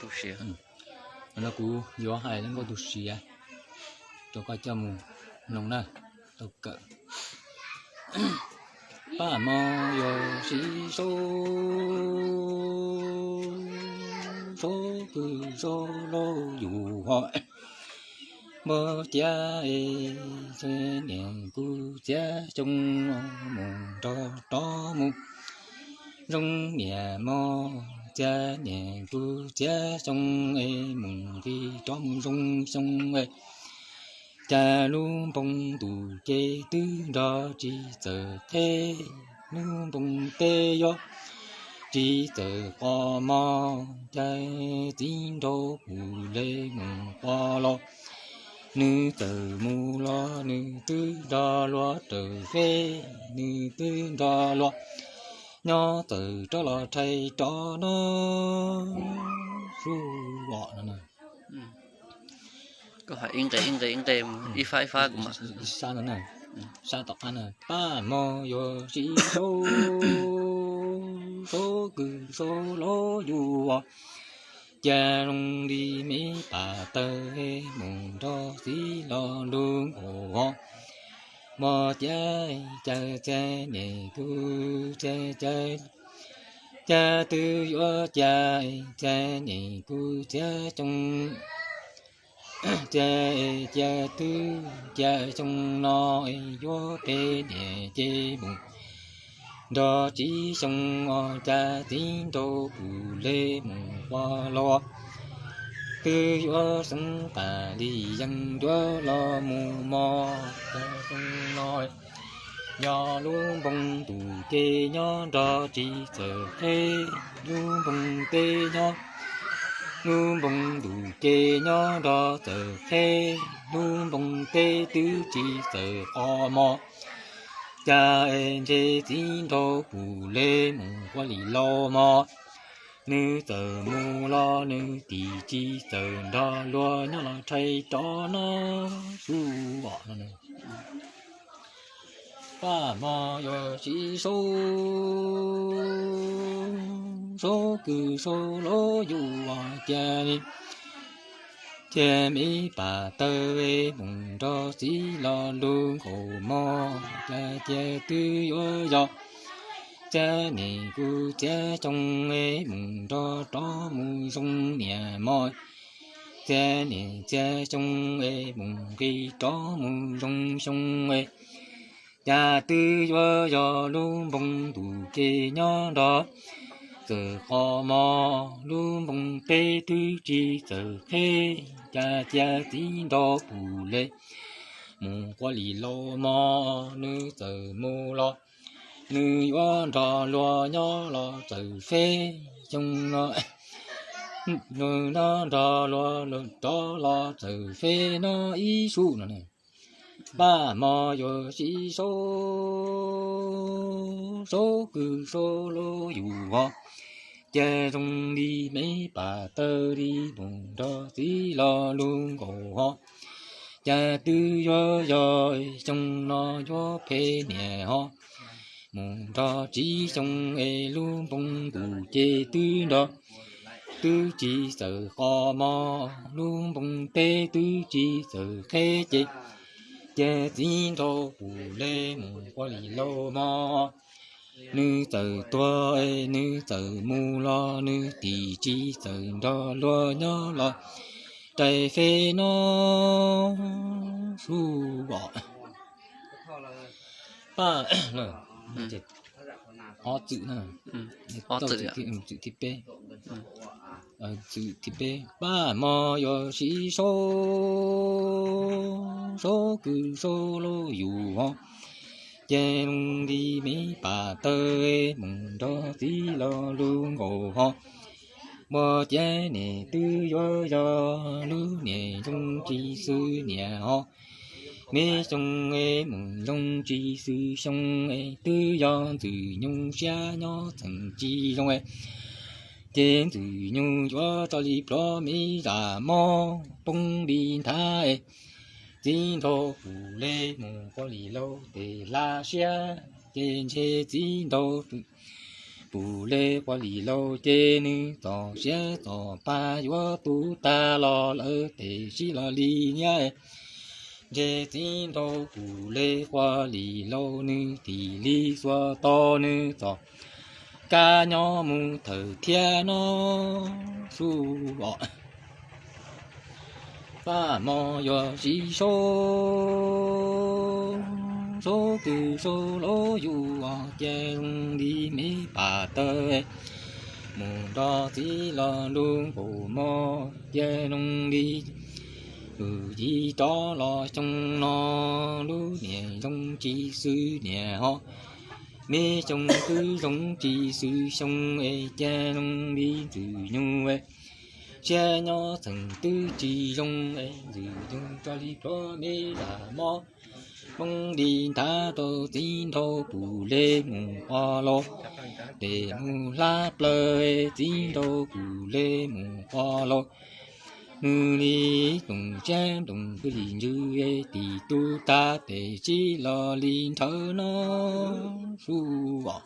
Tus siav. No kuv yuav hais lub nkauj tus siav rau koj coj mus mloog na, tau kawm. Paj mos yuav sib sau, sau kwv sau lauj yus ho, npog ciav es niam kuv txiav xyoo mus nrog rov mus zoo niam mos, txiav niam kuv txiav xyoo es mus nqis rov mus zoo xyoo es, cas lub npoo ntuj ces twb nrog tsis txawm qheb, lub npoo teb yuav tsis txawm qhov mos, cas txiv nraug pum le mus qhov los, nws txawm mus los nws twb nrog luag raws feb, nws twb nrog luag nyob txawm rov los rhais rov no su os no. Koj hais ib nqe ib nqe ib nqe mus ib fab ib fab kuv mam sab no na, sab tom qab na. Paj mos yuav sib sau, sau kwv sau lauj yus os, cas zoo li me pam taw mus nrog txiv los lug nkaus ho, mos ciav cas txiav niam kuv txiav cas, cas twb yuav cas txiav niam kuv txiav xyoo, cas cas twb cas xyoo no yuav peb niam ces mus nrog tsis xyoo os, cas txiv nraug pum le mus qhov los, twb yuav xeeb tas li yees yuav los mus mos, cas xyoo no yog lub npoo ntuj ces nyob nrog tsis txawm qheb, lub npoo teb nyob, lub npoo ntuj ces nyob nrog txawm qheb, lub npoo teb twb tsis txawm qhov mos, cas ntshe txiv nraug pum le mus quaj li lauj mos, nws txawm mus los nws tim tsis txawm nrog luag nyob los rhais rov no su os. Paj mos yuav sib sau, sau kwv sau lauj yus os, cas li cas me pam taw mus nrog txiv los lug nkaus mos, cas cas twb yuav yog txiav niam kuv txiav xyoo mus nrog rov mus zoo niam mos, txiav niam txiav xyoo mus nqis rov mus zoo xyoo, cas twb yuav yog lub npoo ntuj ces nyob nrog txawm qhov mos, lub npoo teb twb tsis txawm qheb, cas cas txiv nraug pum le mus quaj li lauj mos, nws txawm mus los nws yuav nrog luag nyob los txawm feb xyoo no, nws nyob nrog luag rov los txawm feb no ib sub no. Paj mos yuav sib sau, sau kwv sau lauj yus os, cas zoo li me pam taw li mus nrog txiv los lug nkaus ho, cas twb yuav yog xyoo no yuav peb niam ho, mus nrog tsis xyoo es lub npoo ntuj ces twb nrog, twb tsis txawm qhov mos, lub npoo teb twb tsis txawm qheb ces, ces txiv nraug pum le mus quaj li lauj mos, nws txawm tuag nws txawm mus los nws tim tsis txawm nrog luag nyob los rais feb no su os. Paj, ob txwm na, txwm thib peb, txwm thib peb. Paj mos yuav sib sau, sau kwv sau lauj yus os, ces zoo li me pam taw mus nrog txiv los lug nkaus ho, mos ciav niam twb yuav yog lub niam zoo tsis xwm niam ho, me xyoo mus zoo tsis xwm xyoo, twb yog ntxwg nyoog siab nyob txheem tsis zoo, ces ntxwg nyoog yuav tso li plhuav me zam mob poob li nthav, txiv nraug pum le mus quaj li lauj tes hla siab, ces ntshe txiv nraug Pum Lej Quas Lis Laus ces nws txom siab txom pa yuav tu tag los lawm, tes sib los li niab. Ntshe txiv nraug Pum Lej Quas Lis Laus nws tim li xuas tau nws txoj kab nyob mus thawm thiab no xwb os. Paj Mom Yuam Sij Saub, Saub Kws Saub Laub Yus Vaj Cas Zoo Li Me Pam Tawg, mus nrog txiv los lug nkaus mog Cas Zoo Li. Wb yim rov los xyoo no, lub niam zoo tsis xwm niam ho, me xyoo twb zoo tsis xwm xyoo es Cas Zoo Li Ntxwg Nyug es. Siab nyob txheem twb tsis zoo es Ntxwg Nyug tso li pluav me zam mob. Hmoob li nthav rau txiv nraug Pum Lej mus qos los, tes mus hlab plaws txiv nraug Pum Lej mus qos los. Nws li toom siab ntoos pw lim ntsws tim tub tag tes sib los li nrhawv no xwb os.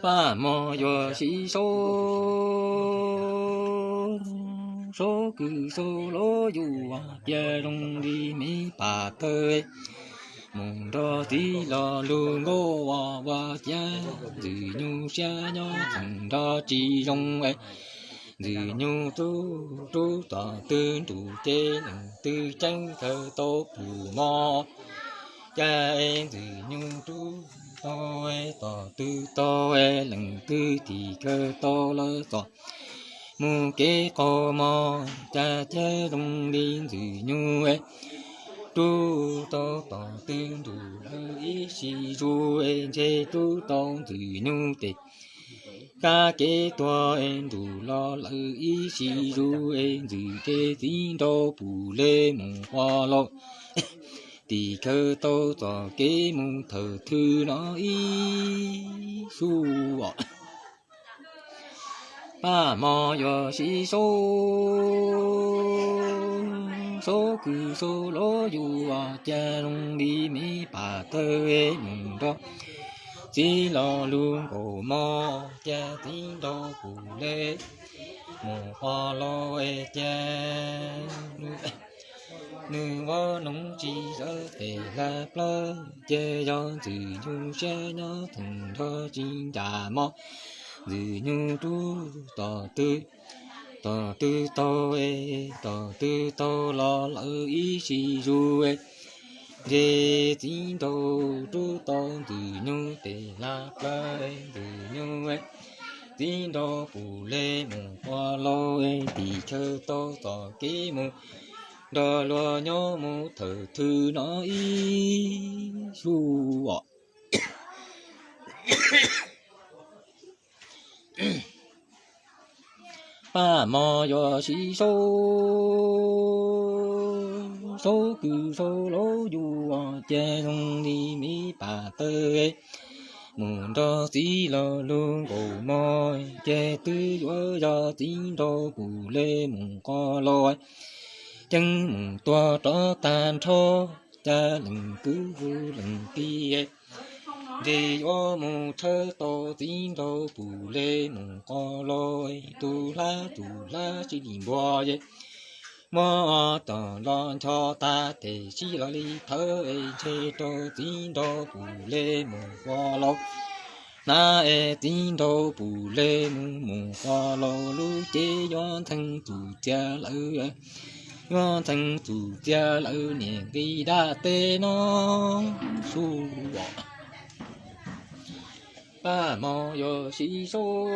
Paj Mom Yuam Sij Saub, Saub Kws Saub Laub Yus Vaj Cas Zoo Li Me Pam Tawg, mus nrog txiv los lug nkaus Vaj Cas, Ntxwg Nyug siab nyob txheem nrog tsis zoo es. Ntxwg Nyug rub rub tom twg nrus ces leej twg ceeb khaws tau pum mog. Cas es Ntxwg Nyug rub tau tom twg tau es leej twg tim khaws tau lawv txoj mus kev qaug mog. Cas Cas Zoo Li Ntxwg Nyug es rub tau tom twg nrus lawv ib sim zus es ntshe rub tau Ntxwg Nyug tes kab kev tuag es nrus los lawv ib sim zus es Ntxwg Nyug txiv nraug Pum Lej mus qos los, tim khaws tau txoj kev mus thawm thwm no ib xub os. Paj Mom Yuam Sij Saub, Saub Kws Saub Laub Yus Vaj Cas Zoo Li Me Pam Tawg, mus nrog txiv los lug nkaus mog. Cas txiv nraug Pum Lej mus qos los es cas nws ua noog tsis zawv tes hla plawv, ces yog Ntxwg Nyug siab nyob txheem nrog tsis ncav mog. Ntxwg Nyug rub tom twg, tom twg tau, tom twg tau los lawv ib sim zus es, ntshe txiv nraug rub tau Ntxwg Nyug tes hla plawv, Ntxwg Nyug txiv nraug Pum Lej mus qos los es tim khaws tau txoj kev mus nrog luag nyob mus thawm thwm no ib xub os. Paj Mom Yuam Sij Saub, Saub Kws Saub Laub Yus Vaj Cas Zoo Li Me Pam Tawg, mus nrog txiv los lug nkaus mog. Ces twb yuav yog txiv nraug Pum Lej mus qos los, ceeb mus tuag rov tag nrho, cas leej kwv hu leej tij, ntshe yuav mus tshawb tau txiv nraug Pum Lej mus qos los. Tus hlab tus hlab sib li npua es, muab tom los ncho tag tes sib los li thawb es ntshe rau txiv nraug Pum Lej mus qos los. Hnab es txiv nraug Pum Lej mus mus qos los lub cev yuav ntxeev txum txias lawm, yuav ntxeev txum txias lawm niam nqis dab teb no xub os. Paj Mom Yuam Sij Saub,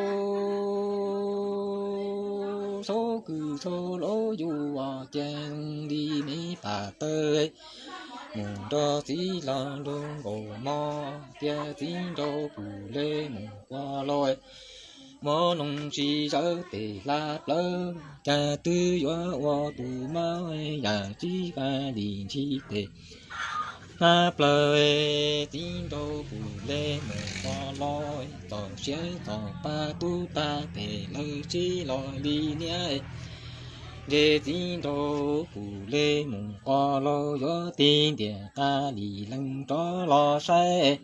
Saub Kws Saub Laub Yus Vaj Cas Zoo Li Me Pam Tawg, mus nrog txiv los lug nkaus mog. Tias txiv nraug Pum Lej mus qos los, muab noog tsis zawv tes hla plawv, cas twb yuav ua tus mab yam tsis qab li ntsis tes hla plawv. Txiv nraug Pum Lej mus qos los, txom siab txom pa tub tag tes lawv sib los li niab. Ntshe txiv nraug Pum Lej mus qos los yuav tig ntiag qab li leej rov los saib.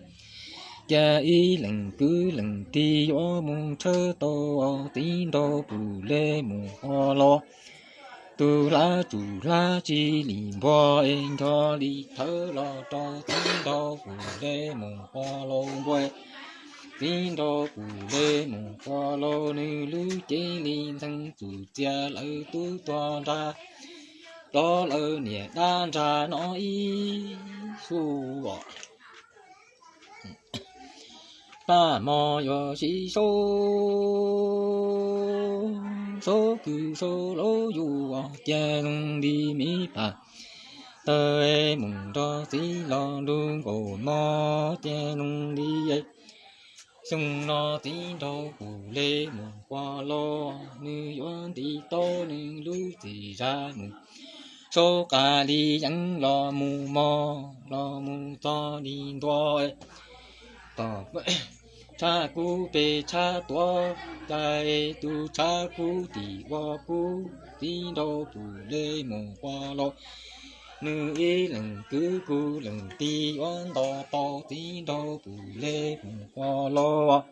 Cas ib leeg kwv leeg tij yuav mus tshawb tau txiv nraug Pum Lev mus ua los. Tus hlab tsuj hlab tsis li npua es nco li thawb los rau txiv nraug Pum Lev mus ua los npua. Txiv nraug Pum Lev mus ua los nws lub cev li ntxeev txum txias lawv tub tuag nra, los lawv niam dab nra no ib su os. Paj mom yuav sib sau, sau kws sau lauj yus os, cas zoo li me pam taw mus nrog txiv los lug nkaus mog, cas zoo li xyoo no txiv nraug Pum Lev mus ua los, nws yuav nti tau nws lub txiv zaj mus sau qas li yeeb los mus mog, los mus txog li ntua. Tom tshab kub pem tshab tuav, cas tus tshab kub tim ua kub, txiv nraug Pum Lev mus ua los. Nws ib leeg kwv kuv leeg tij yuav nto tau txiv nraug Pum Lev mus ua los.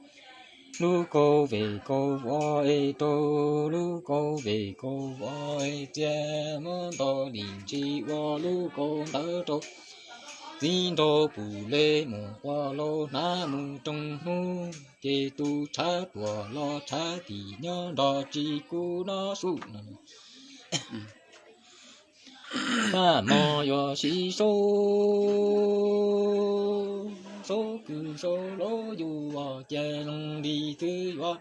Lub kaus vej kaus vov es rau, lub kaus vej kaus vov es txias muab nto li ntsis ua lub kaus ntawd rau. Txiv nraug Pum Lev mus ua los hnav mus rooj hnub, ces tus tshab tuam los tshab tim nyob nrog tsis kub no su. Paj mom yuav sib sau, sau kws sau lauj yus os, cas zoo li twb yuav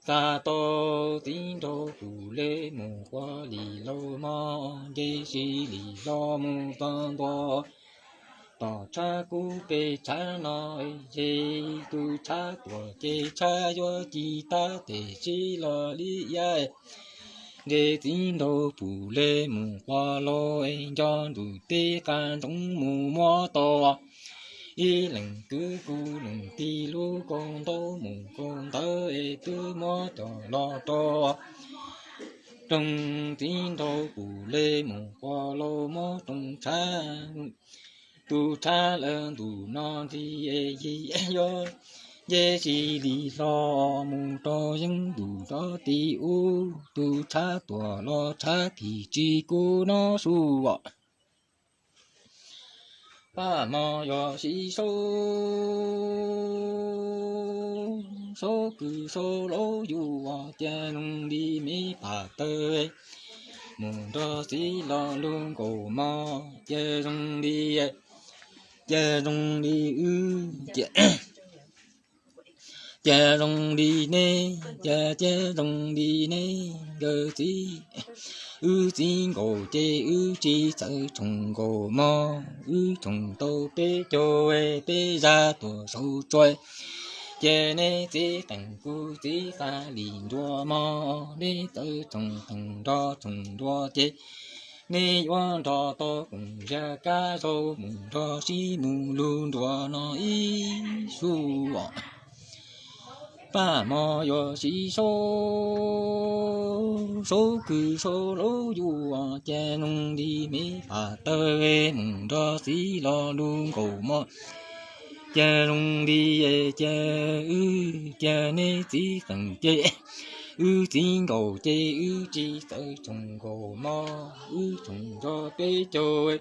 xa tau txiv nraug Pum Lev mus ua li lauj mog, nce si li los mus txog ntua. Tom tshab kub pem tshab no, ces tus tshab tuam ces tshab yuav ci tab tes sib los li iab. Nce txiv nraug Pum Lev mus ua los, nco ntuj teb qab ntsoov mus muab tau. Ib leeg kwv kuv leeg tij lub kaus ntaub mus kaus ntawd es twb muab coj los rau. Rooj txiv nraug Pum Lev mus ua los muab rooj tshab. Tus tshab lawv ntuj no ntxi es yig yuav nce si li hlo mus rau yeeb ntuj rov ti ub, tus tshab tuam los tshab tim tsis kub no su os. Paj mom yuav sib sau, sau kws sau lauj yus os, cas zoo li me pam taw mus nrog txiv los lug nkaus mog, cas zoo li, cas zoo li wb, cas zoo li neb, cas, cas zoo li neb nkawd txiv. Wb txiv nkaus ces wb tsis txawj tshoov nkaus mog, wb tshoov tau peb caug peb zaj tuam saum tsua. Ces neb txiv qeej kuv txiv xa li nruas mog, neb txawj tshoov qeej nrog tshoov nruas ces neb yuav nrog tau koom zaj kab zau mus nrog sib mus lug nruas no ib su os. Paj mom yuav sib sau, sau kws sau lauj yus os, cas zoo li me pam taw mus nrog txiv los lug nkaus mog, cas zoo li, cas wb, cas neb txiv qeej ces wb txiv nkaus ces wb tsis txawj tshoov nkaus mog, wb tshoov nrog peb caug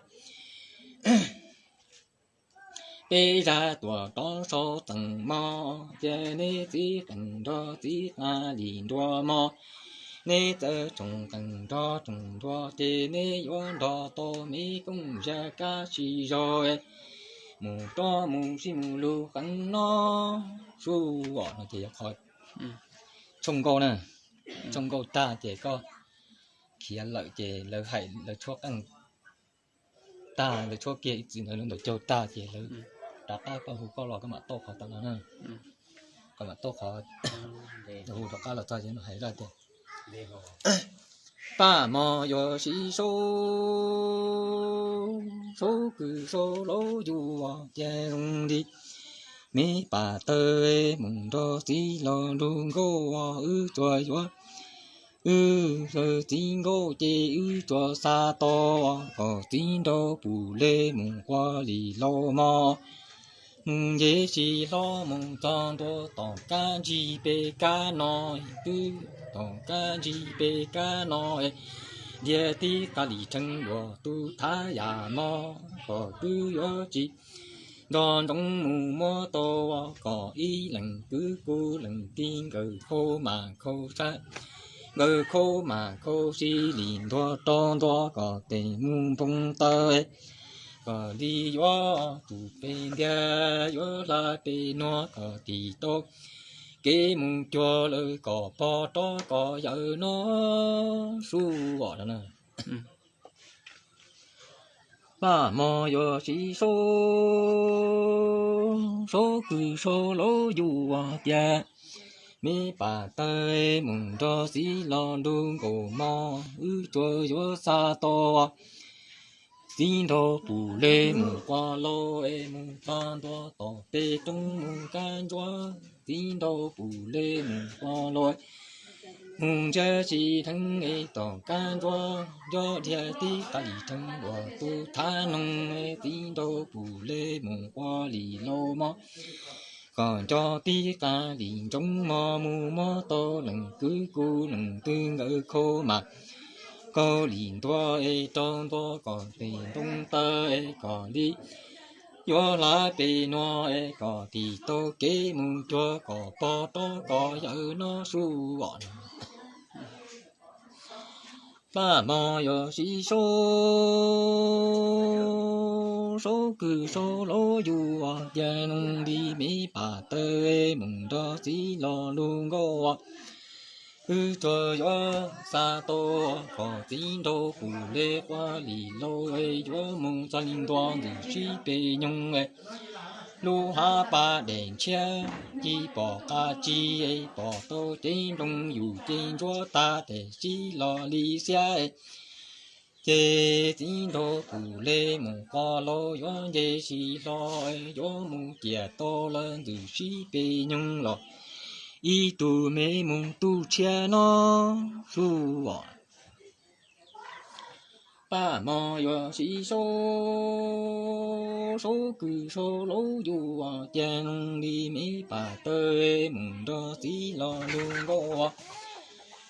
peb zaj tuam rov sau txeem mog, ces neb txiv qeej nrog txiv xa li nruas mog, neb txawj tshoov qeej nrog tshoov nruas ces neb yuav nrog tau me koom zaj kab sib zog mus rov mus sib mus lug qeej no su os. No ces yog qhov tshooj nkauj na, tshooj nkauj tag ces koj khiav lawm ces lawv hais lawv tshuab qeej tag, lawv tshuab kiag ib txwm ntawd lub ntaus caug tag ces lawv rov qab koj hu koj los koj mam tau qhov tau no na. Koj mam tau qhov hu rov qab los txog ces hais zaj tias, paj mom yuav sib sau, sau kws sau lauj yus os, cas zoo li me pam taw mus nrog txiv los lug nkaus wb tsuas yuav, wb txiv nkaus ces wb tsuas xa tau kom txiv nraug Pum Lev mus ua li lauj mog. mus nce sis hlob mus txog ntua tom kab ntsig pem kab no, twb tom kab ntsig pem kab no, ntiag tib qab li rheev dua tus thav yam no, kom twb yuav tsis nco ntsoov mus muab tau, kom ib leeg kwv kuv leeg tij nkawd khaub mas khaub sab, nkawd khaub mas khaub sib li ntua rau ntua kom tes mus npoo taw, kom li yuav tus pem ntiag yuav hla pem nuav kom tis tau kev mus cuag lawm kom pog rov kom yawm no su os. Paj mom yuav siv sau, sau kws sau lauj yus tias, me pam taw mus nrog txiv los lug nkaus mog, wb tsuas yuav xa tau txiv nraug Pum Lev mus quas laus es mus txog ntua tom pem roob mus kab ntsuab, txiv nraug Pum Lev mus quas laus mus ntsiab tsis dheev es tom kab ntsuab, nco dhia tib qab li rheev dua tus thav noog, txiv nraug Pum Lev mus quas li laus mog, kom nco tib qab li ntsoov mog mus muab tau leej kwv kuv leej twg nkawd khaub mas khaub li ntua es rau ntua kom tes npoo taw es kom li yuav hla pem nuav es kom tis tau kev mus cuag kom pog rov kom yawm no su os. Paj mom yuav siv sau, sau kws sau lauj yus tias, noog li me pam taw mus nrog txiv los lug nkaus, wb tsuas yuav xa tau kom txiv nraug Pum Lev quas li laus yuav mus txog li ntua ntxwm sib pem nyoog, lub hav pas dej ntshiab, tsis pom qab tsi, pom tau cev nplooj yus ces ntsuab tag tes sib los li xiab. Ces txiv nraug Pum Lev mus quas laus yuav nce sib hlo, yuav mus ciam tau lawm ntxwm sib pem nyoog los ib tug me mus tu tshiab no su os. Paj mom yuav siv sau, sau kws sau lauj yus tias, noog li me pam taw mus nrog txiv los lug nkaus,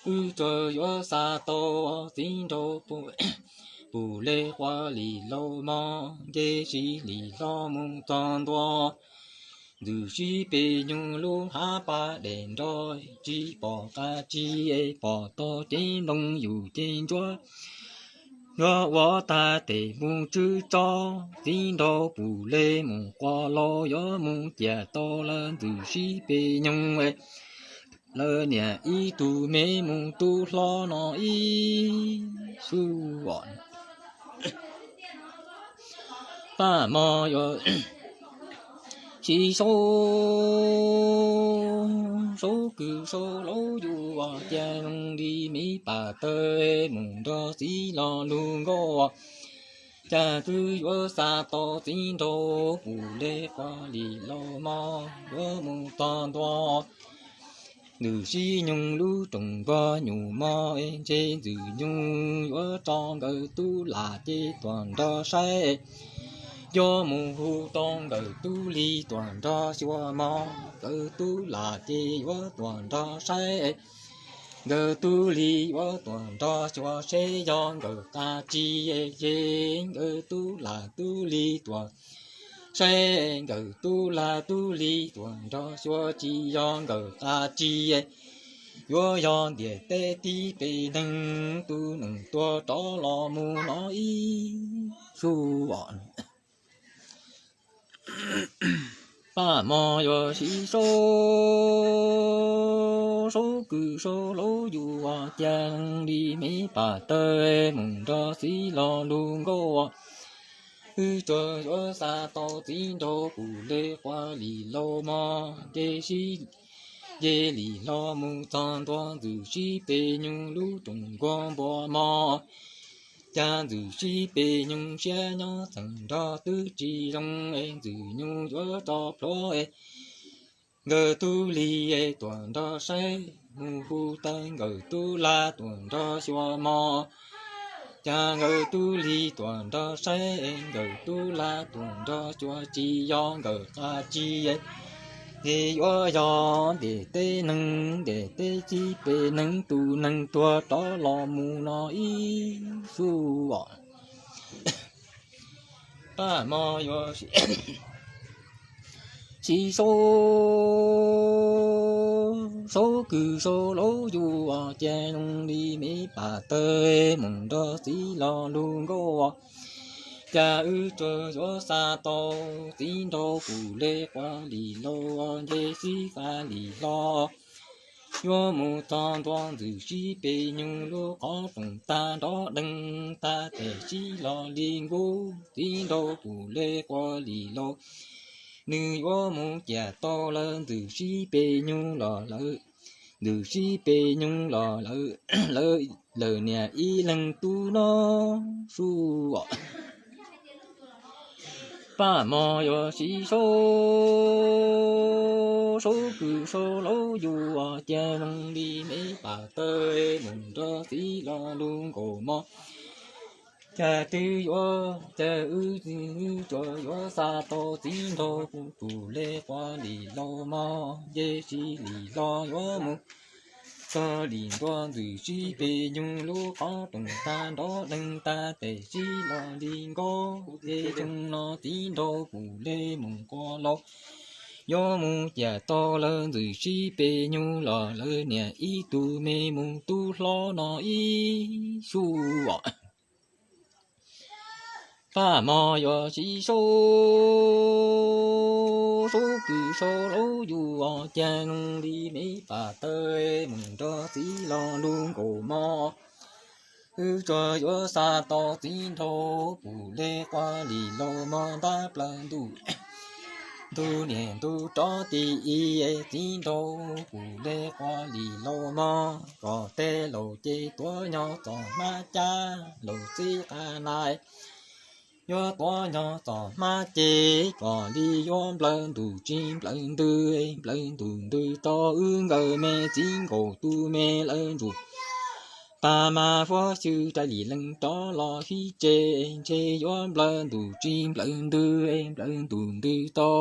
wb tsuas yuav xa tau txiv nraug Pum Lev quas li laus mog, nce sib li hlo mus txog ntua ntxwm sib pem nyoog lub hav pas dej nrog, tsis pom qab tsi, pom tau cev nplooj yus ces ntsuab, yuav ua tag tes mus tswb tso, txiv nraug Pum Lev mus quas laus yuav mus ciam tau lawm ntxwm sib pem nyoog, lawv niam ib tug me mus tu hlo no ib su os. Paj mom yuav siv sau, sau kws sau lauj yus tias, noog li me pam taw mus nrog txiv los lug nkaus, cas twb yuav xa tau txiv nraug Pum Lev quas li laus mog, yuav mus txog ntua ntxwm sib nyoog lub rooj nkuaj nyuj mog, ntshe ntxwm nyuj yuav tso nkawd tub lam ces tuaj nrog saib, yuav mus hu rau nkawd tub li tuaj nrog xyuas mog, nkawd tub lam ces yuav tuaj nrog saib, nkawd tub li yuav tuaj nrog xyuas seb yog nkawd qab tsi, ces nkawd tub lam tub li tuaj saib, nkawd tub lam tub li tuaj nrog xyuas tsis yog nkawd qab tsi, yuav yog ntiaj teb tib peb neeg, tus neeg tuag rov los mus no ib su os. Paj mom yuav siv sau, sau kws sau lauj yus tias, noog li me pam taw mus nrog txiv los lug nkaus, wb tsuas yuav xa tau txiv nraug Pum Lev quas li laus mog, ces sib nce li hlo mus txog ntua ntxwm sib pem nyoog lub rooj nkuaj npua mog, cas ntxwm sib pem nyoog siab nyob txheem nrog twb tsis zoo, ntxwm nyuj yuav tso plhuav, nkawd tub li tuaj nrog saib, mus hu tau nkawd tub lam tuaj nrog xyuas mog, Cas nkawm tub lig tuaj nrog saib, nkawm tub lag tuaj nrog xyuas, tsis yog nkawm qab tsi, ces yuav yog ntiaj teb neeg, ntiaj teb txib peb neeg, tus neeg tuag rov los mus no ib sub. Paj Mom yuav sib sau, sau kws sau lauj yus, ces zoo li me pam tawg mus nrog txiv los lug nkauj. Cas wb tsuas yuav xa tau txiv nraug pum le quav li lauj, nce sib xa li hlo. Yuav mus txog ntua ntxwm sib pes nyug lub qhov rooj tag nrov deeg tag tes sib los li nkub, txiv nraug pum le quav li lauj. Nws yuav mus ciam tau lawm ntxwm sib pes nyug los lawm, ntxwm sib pes nyug los lawm, lawv niam ib leeg tub no sub. Paj Mom yuav sib sau, sau kws sau lauj yus, ces zoo li me pam tawg mus nrog txiv los lug nkauj mog. Cas twb yuav, cas wb tsuas yuav xa tau txiv nraug pum le quav li lauj mog, nce sib li hlo yuav mus txog li ntua ntxwm sib pes nyug lub qhov rooj tag nrov deeg tag tes sib los li nkauj, ces zoo no txiv nraug pum le mus quav lauj. Yuav mus ciam tau lawm ntxwm sib pes nyug los lawv niam ib tug me mus tub hlob no ib sub. Paj Mom yuav sib sau, sau kws sau lauj yus, ces zoo li me pam tawg mus nrog txiv los lug nkauj mog. Wb tsuas yuav xa tau txiv nraug pum le quav li lauj mog, ntab plaws ntuj, ntuj niam ntuj rov ti ib, txiv nraug pum le quav li lauj mog. Kom tej laus ces tuav nyo txom hmab cab, laus txib qa na yuav tuav nyo txom hmab ces kom li yuav nplawm ntuj tsis nplawm ntws, nplawm ntuj ntws tau wb nkawm me txiv nkaus tus me lawv ntsuj paj mas huab xyw rais li leej rov los fib tsev, ntshe yuav nplawm ntuj tsis nplawm ntws, nplawm ntuj ntws tau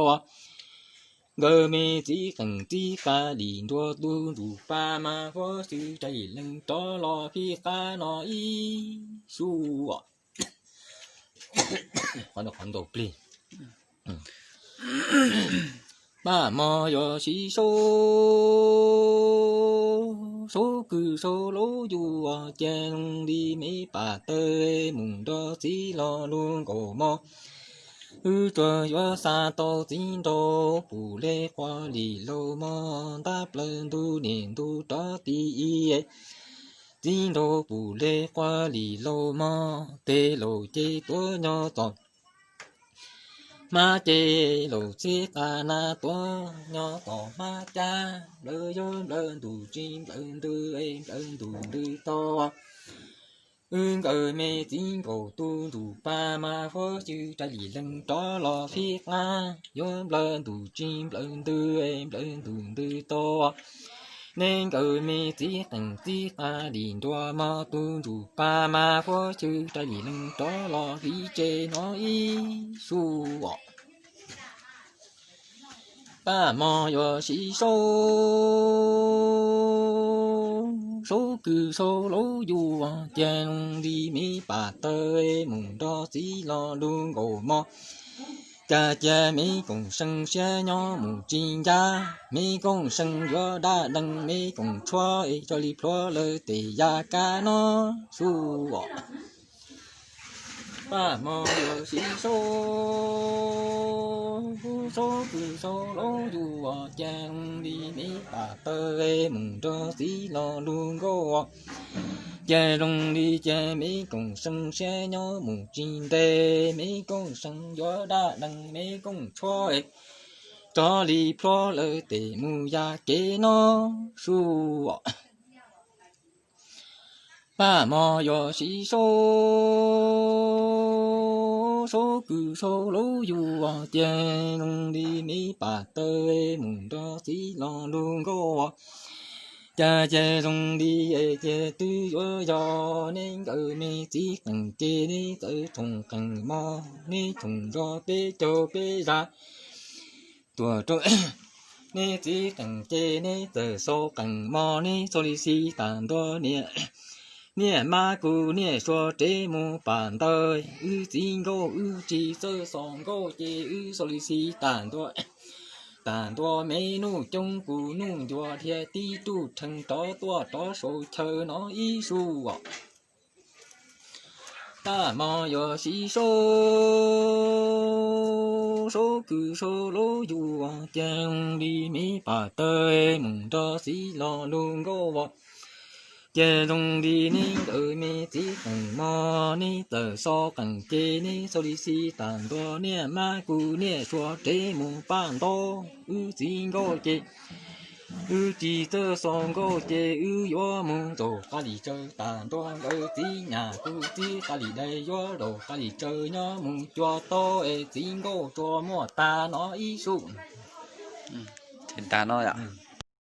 nkawd me txiv qeej txiv qa li nruas tus ntsuj paj mas huab xyw rais li leej rov los fib qab no ib sub. Qhov ntau plig. Paj Mom yuav sib sau, sau kws sau lauj yus, ces zoo li me pam tawg mus nrog txiv los lug nkauj mog. Wb tsuas yuav xa tau txiv nraug pum le quav li lauj mog, ntab plaws ntuj niam ntuj rov ti ib, txiv nraug pum le quav li lauj mog. Tej laus ces tuav nyo txom hmab ces laus txib qa na tuav nyo txom hmab cab, nplawm yuav nplawm ntuj tsis nplawm ntws, nplawm ntuj ntws tau wb nkawm me txiv nkaus tus ntsuj paj mas huab xyw rais li leej rov los fib qab, yuav nplawm ntuj tsis nplawm ntws, nplawm ntuj ntws tau neb nkawm me txiv qeej txiv qa li nruas mog, tus ntsuj paj mas huab xyw rais li leej rov los fib tsev no ib sub. Paj Mom yuav sib sau, sau kws sau lauj yus, ces zoo li me pam tawg mus nrog txiv los lug nkauj mog. Cas cia me koom seev siab nyob mus tsis ncaj, me koom seev yuav dab dees, me koom tshuab es tso li plhuav lawv tej yav kab no sub. Paj Mom yuav sib sau, sau kws sau lauj yus, ces zoo li me pam tawg mus nrog txiv los lug nkauj. Ces zoo li ces me koom seev siab nyob mus tsis ntev, me koom seev yuav dab dees, me koom tshuab es tso li plhuav lawv tej mus yav kev no sub. Paj Mom yuav sib sau, sau kws sau lauj yus, ces zoo li me pam tawg mus nrog txiv los lug nkauj. Cas ces zoo li es ces twb yuav yog neb nkawd me txiv qees ces neb txawm tshoom qees mog, neb tshoom nrog peb caug peb zaj tuaj rau neb txiv qees ces neb txawm xau qees mog, neb xau li xi tas ntua niam, niam mab kuv niam suav rev mus pam ntawd, wb txiv nkauj wb tsis txawj xo nkauj ces wb xau li xi tas ntua, tas ntua me nuj coob kuv nuj ncua dhia tib ruj rhees rov tuaj rov saum chaw no ib su os. Tab hmo yuav sib sau, sau kwv sau lub yus, ces zoo li me pam tawg mus nrog txiv los lug nkauj os. Ces zoo li neb nkawd me txiv qees mog, neb txawm xo qees ces neb xau li xi tas ntua niam mab kuv niam suav rev mus pam ntawd, wb txiv nkauj ces wb tsis txawj xo nkauj ces wb yuav mus zaum qab lis tsawv tas ntua nkawd txiv nyam kuv txiv qab lis dais yuav zaum qab lis tsawv nyob mus cua tau es txiv nkauj tsuas muaj tag no ib su. Tag no yom.